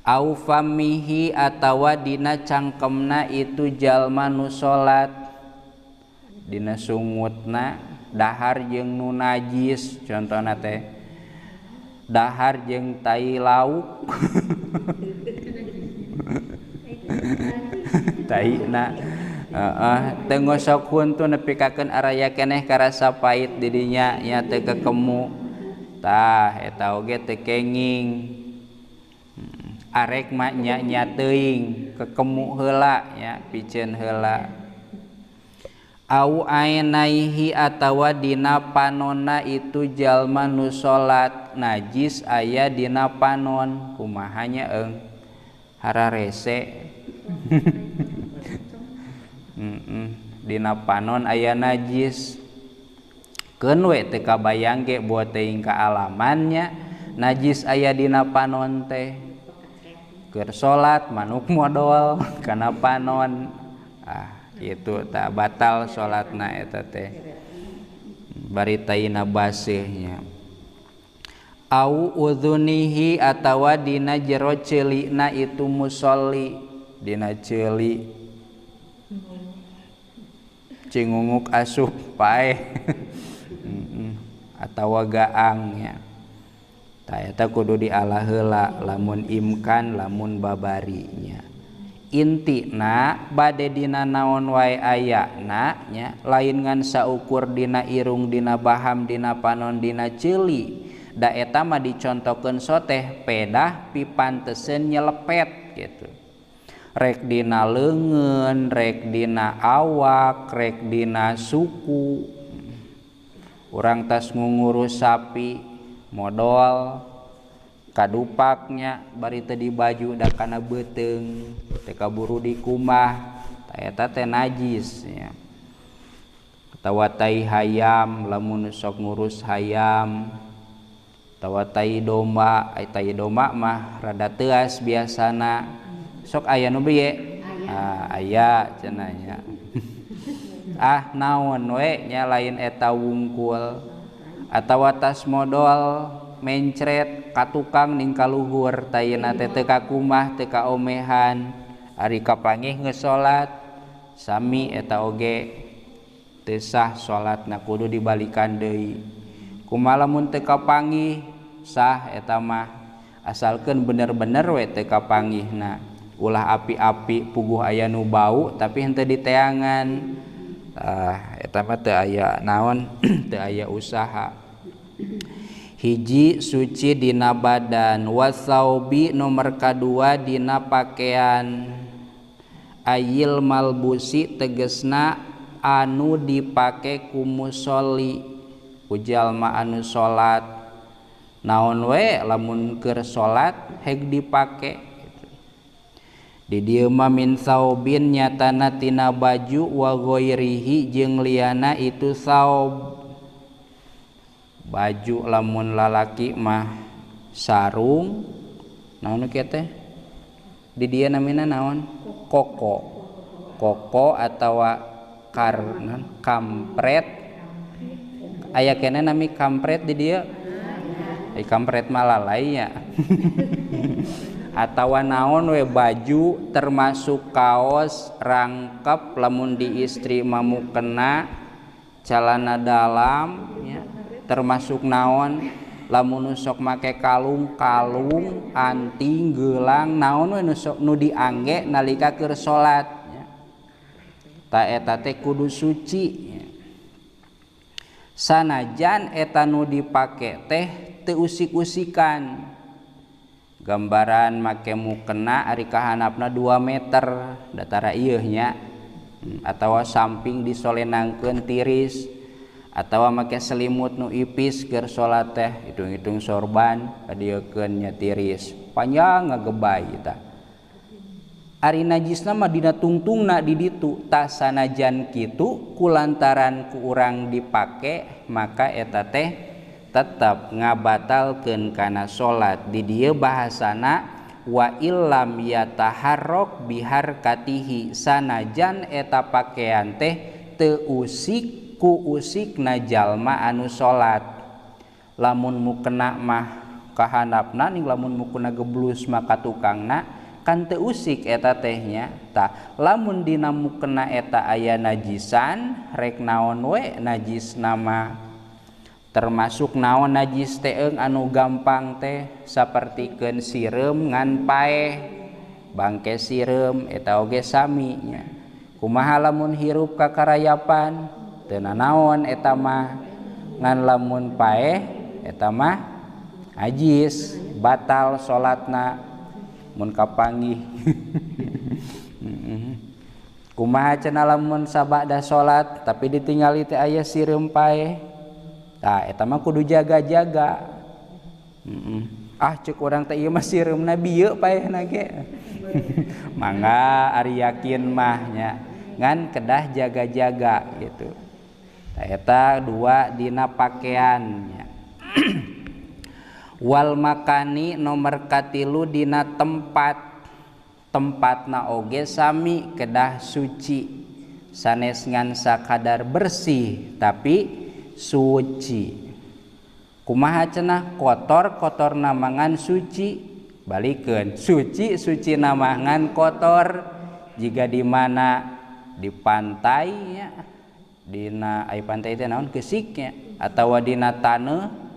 Au famihi atawa dina cangkemna itu jalma nu salat dina sungutna dahar jeung nu najis contohna teh dahar jeung tai lauk taina heeh teu ngosok huntu nepikakeun araya keneh karasa pait di dinya nya teu kekemu tah eta oge teu kenging arek mah nya nya teuing kekemu heula nya piceun heula. Au ainaihi atawa dina panonna itu jalma nu salat najis aya dina panon kumaha nya eung hararese dina panon aya najis keun we teu kabayang ge boa teuing kaalamannya najis aya dina panon teh keur salat manuk modol kana panon ah itu tak batal salatna eta teh bari taina baseuhnya. Au udhunihi atawa dina jero ceulina itu musolli dina ceuli cingunguk asup paeh atawa gaangnya tah eta kudu dialah heula lamun imkan lamun babarinya. Intina bade dina naon wae ayana nya lain ngan saukur dina irung dina baham dina panon dina ceuli da eta mah dicontokeun soteh pedah pipanteseun nyelepet gitu rek dina leungeun rek dina awak rek dina suku urang tas ngurus sapi modol kadupaknya bari teu dibaju da kana beuteung teu kaburu dikumah ta eta teh najis nya. Atawa tai hayam lamun sok ngurus hayam atawa tai domba ai tai domba mah rada teuas biasana sok aya nu bieu ah aya cenah nya ah naon we nya lain eta wungkul atawa tas modol mencret ka tukang ning kaluhur tayena teh teu kakumah teu kaomehan ari kapanggih geus salat sami eta oge teu sah salatna kudu dibalikan deui. Kumaha lamun teu kapanggih sah eta mah asalkeun bener-bener we teu kapanggihna ulah api-api puguh aya nu bau tapi henteu diteangan tah eta mah teu aya naon teu aya usaha. Hiji suci dina badan wasaubi nomor kadua dina pakaian ayil malbusi tegesna anu dipake ku musolli ku jalma anu salat naon we lamun keur salat heg dipake di dieu mah min saubin nyatana tina baju wa ghairihi jeung liana itu saub baju lamun lalaki mah sarung naon kieu teh di dieu namina naon koko koko atawa kampret aya keneh nami kampret di dieu ai kampret mah lalai nya atawa naon we baju termasuk kaos rangkep lamun di istri mah mukena calana dalam nya termasuk naon lamun sok make kalung kalung anting gelang naon we nu diangge nalika keur salat nya ta eta teh kudu suci nya. Sanajan eta nu dipake teh teu usik-usikan gambaran make mukena ari kahanapna 2 meter datara ieu nya atawa samping disolenangkeun tiris atawa make selimut nu ipis keur salat teh hitung-hitung sorban kadieukeun nya tiris panjang ngagebay tah ari najisna mah dina tungtungna di ditu tah sanajan kitu kulantaran ku urang dipake maka eta teh tetep ngabatalkeun kana salat. Di dieu bahasana wa illam yataharrak biharkatihi sanajan eta pakaian teh teu usik ku usikna jalma anu salat lamun mukena mah Kahandapna ning lamun mukuna geblus maka tukangna kan teu usik eta teh nya. Tah lamun dina mukena eta aya najisan rek naon we najis nama termasuk naon najis teh anu gampang teh sapertikeun sireum ngan paeh bangke sireum eta oge sami nya. Kumaha lamun hirup ka karayapan teu nanaon eta mah ngan lamun paeh eta mah ajis batal salatna mun kapanggih. Kumaha cenah lamun sabada salat tapi ditingali teh aya sireum paeh. Tah eta mah kudu jaga-jaga. Ah ceuk urang teh ieu mah sireumna bieu paehna ge. Mangga ari yakin mah nya ngan kedah jaga-jaga gitu. Tah eta dua dina pakaian nya. Wal makani nomor katilu dina tempat tempatna oge sami kedah suci sanes ngan sakadar bersih tapi suci. Kumaha cenah kotor kotor namangan suci balikeun suci suci namangan kotor jika di mana di pantai nya dina ai pantai teh naon keusiknya atawa dina taneuh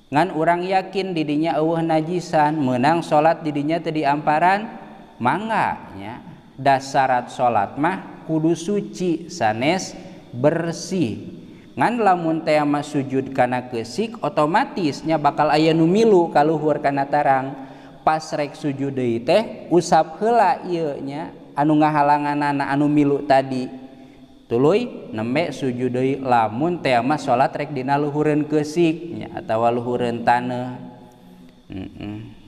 ngan urang yakin didinya eueuh najisan meunang salat didinya teu diamparan mangga nya. Dasarat salat mah kudu suci sanes bersih ngan lamun teh mah sujud kana keusik otomatis nya bakal aya nu milu kaluhur kana tarang pas rek sujud deui teh usap heula ieu nya anu ngahalanganana anu milu tadi tuluy nembe sujud deui lamun teh mah salat rek dina luhureun keusik nya atawa luhureun taneuh.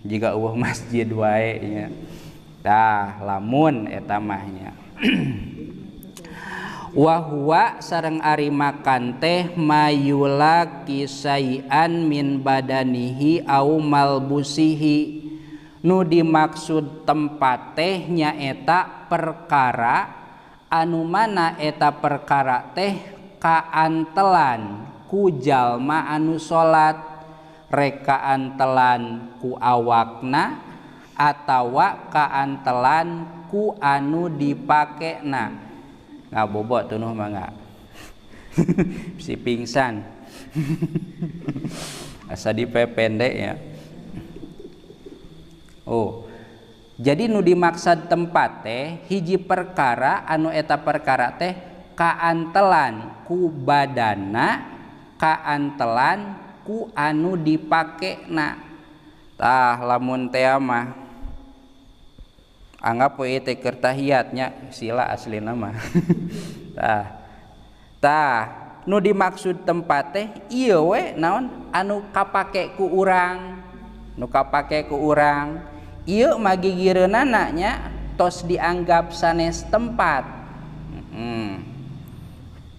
Jiga eueuh masjid wae nya. Tah lamun eta mah nya. Wa huwa sareng ari makan teh mayula kisaian min badanihi au malbusihi nu dimaksud tempat teh nyaeta perkara anu mana eta perkara teh kaantelan ku jalma anu salat rek kaantelan ku awakna atawa kaantelan ku anu dipakena. Ngabobo tunuh mangga si pingsan asa dipependek ya. Oh jadi nu dimaksud tempat teh hiji perkara anu eta perkara teh kaantelan ku badana kaantelan ku anu dipakena. Tah lamun teh mah anggap we teh keur tahiyatnya sila aslina mah. Tah tah nu dimaksud tempat teh ieu we naon anu kapake ku urang nu kapake ku urang ieu mah gigireunana nya tos dianggap sanes tempat.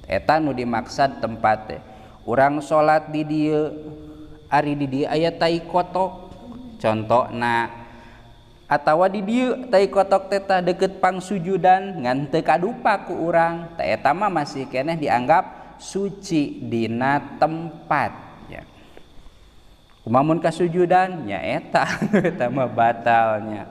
Eta nu dimaksud tempat teh urang salat di dieu ari di dieu aya tai kotok contona atawa di dieu tai kotok teh tah deukeut pangsujudan ngan teu kadupa ku urang tah eta mah masih keneh dianggap suci dina tempat ya. Kumaha mun kasujudan nya eta eta mah batalnya.